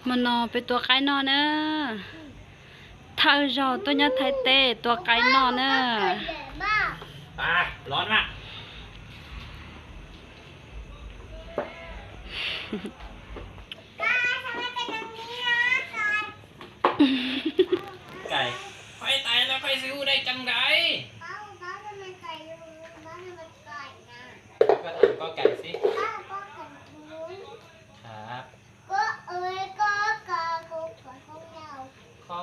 Hmo no peb tua qaib noj na. Thawj zaug tuaj nyob Thaib teb tua qaib noj na. Cais, khob tais no khob tais hu dai cam nkais. Koj tham koj cais xwb. Hab. Khuv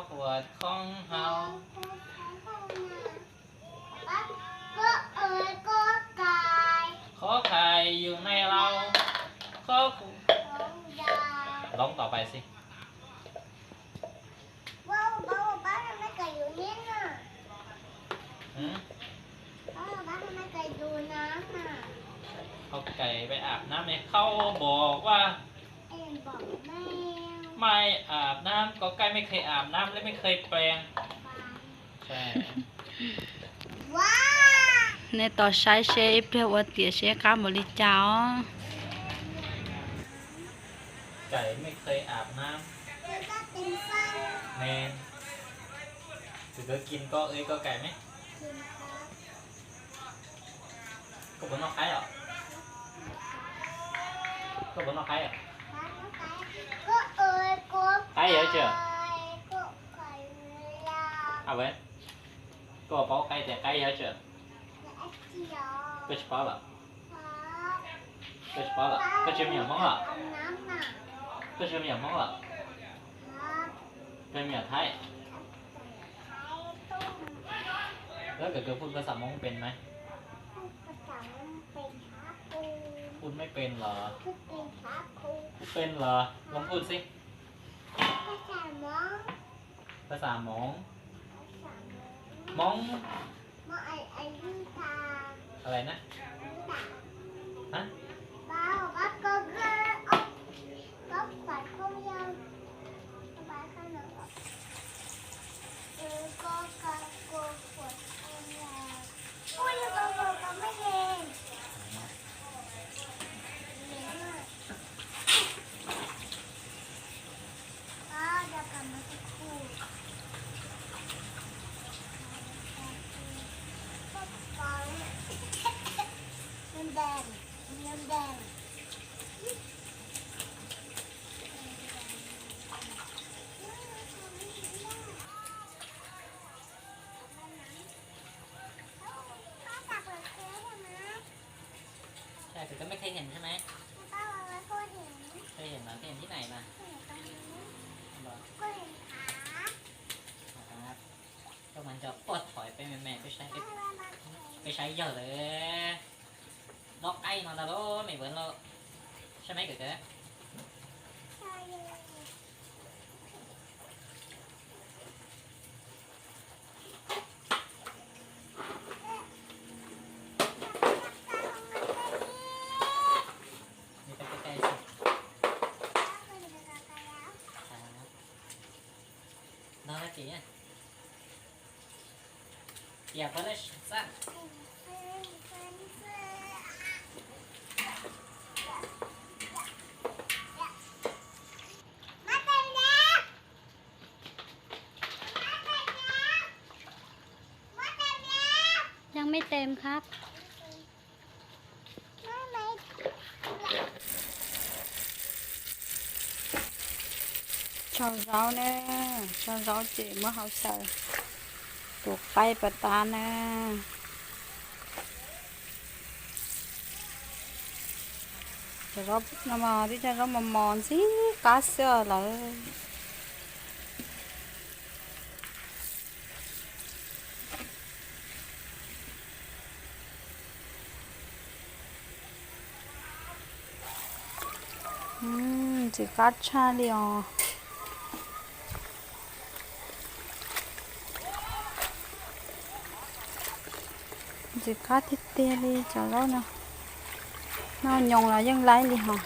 khuav khoob hau. Khuv khais yus nai lauj. Khuv, loob tos pais xwb. Không cày phải app nắm này không bỏ qua. Mày app nắm, có cái màyเคย app nắm และ mày เคย แปรง. Nej tos saib seb ib pliag ua tiav seb qab npaum li cas os. Cày ไม่เคย อาบน้ำ. Men. Tụi kawg kin có ới có cày mày. Koj puas noj qaib os? Koj puas noj qaib os? Qaib yog tsi? A, koj paub qaib tias qaib yog tsi? Koj tsis paub los? Koj tsis paub los? Koj tsis me nyuam Hmoob los? Koj tsis me nyuam Hmoob los? Koj me nyuam Thaib. Koj kawg พูดภาษา Hmoob เป็นไหม? พูดไม่เป็นเหรอ? เป็นเหรอ? Lov พูดสิ. ภาษา Hmoob. Hmoob. Món, món ai, ai, ai ta.อะไรนะ? Ai ta. Hả? Ba, ba, con gơ, ốc, có phải không Nhung? Không phải không nữa. Ừ, con, con, con, con, con là. Ui, con, con, con mới về. Sao tụi con mới thấy hình sao mày? Thấy hình mà, thấy hình thế này mà. Rồi. Các bạn cho bớt khỏi pe mẹ mẹ pe sai, pe sai giờ rồi. Đốt cái nó ra đó mày vẫn lo. Sao mấy cái kìa. Đang mê tem khắp. Tsau zaub na, tsau zaub ces muab hau xyaw, tus qaib pas tas na. Cov zaub no mas tib cov zaub mos mos ntxim qab xwb lawm. Ntxim qab tshaj li os. Ntxim qab tiag tiag li cov zaub no. Noj nyoos los yeej laib li hos.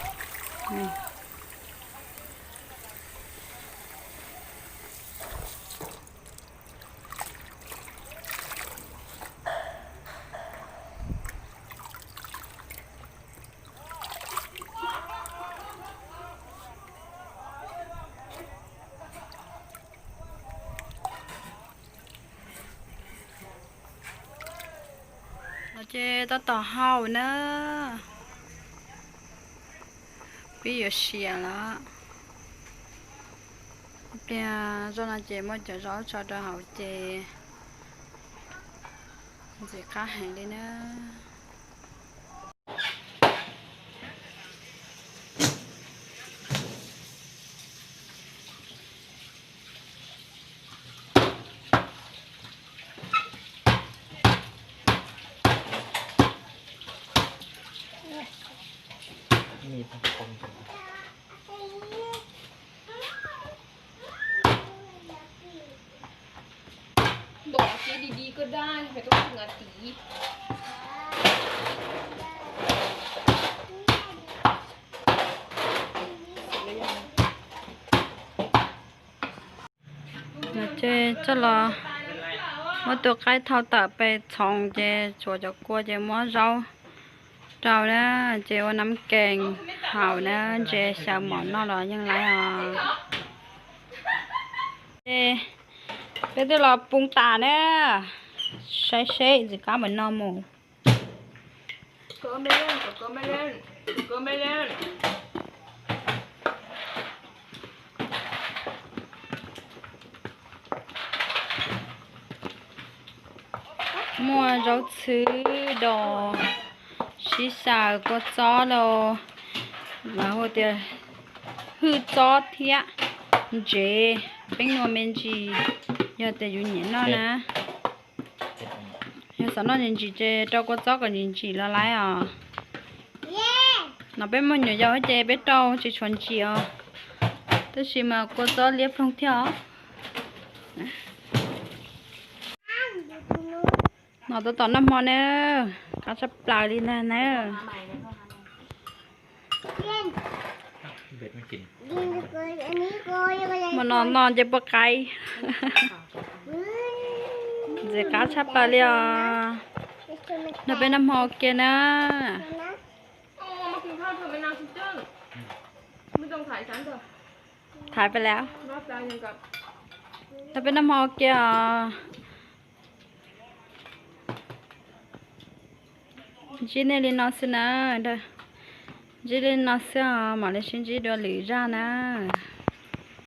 Ces tab tom hau na, pib yuav siav lawm. Pliag zoj no ces muaj cov zaub tso rau hauv ces ntxim qab heev li na. Ntaus hauv kev di di koj dab, mày tau koj ngã tỉ. Ces coj los muab tus qaib thau tawm pem txhoov ces tsuav cov kua ces muab zaub rau na, ces ua nab kees haus na, ntses xyaw mov noj los yeej laib os. Ces peb twb los poob tas na, saib seb ntxim qab npaum no mus. Muaj zaub txhwb, dos, sib xyaw, kua txob los, mas hu tias hwj txob thiab ntsev, peeb nua me ntsis, yog tias yus nyiam noj na. Yog xav noj ntsim ntsim ces rau kua txob kom ntsim ntsim los laib os. No peb muaj nyuam yaus ces peb rau tsis tshuav ntsim os, tab sis mas kua txob liab ploog thiab os. No tab tom noj hmo na, qab tshaj plaws li ntag na. Hmo no no nce puab qaib, ntxim qab tshaj plaws li os. Nrog peb noj hmo ua ke na. Thaiv peb lawm. Nrog peb noj hmo ua ke os. Ntsib nej li no xwb na. Ntsib li no xwb os, mam li sib ntsib dua lwm zaj na.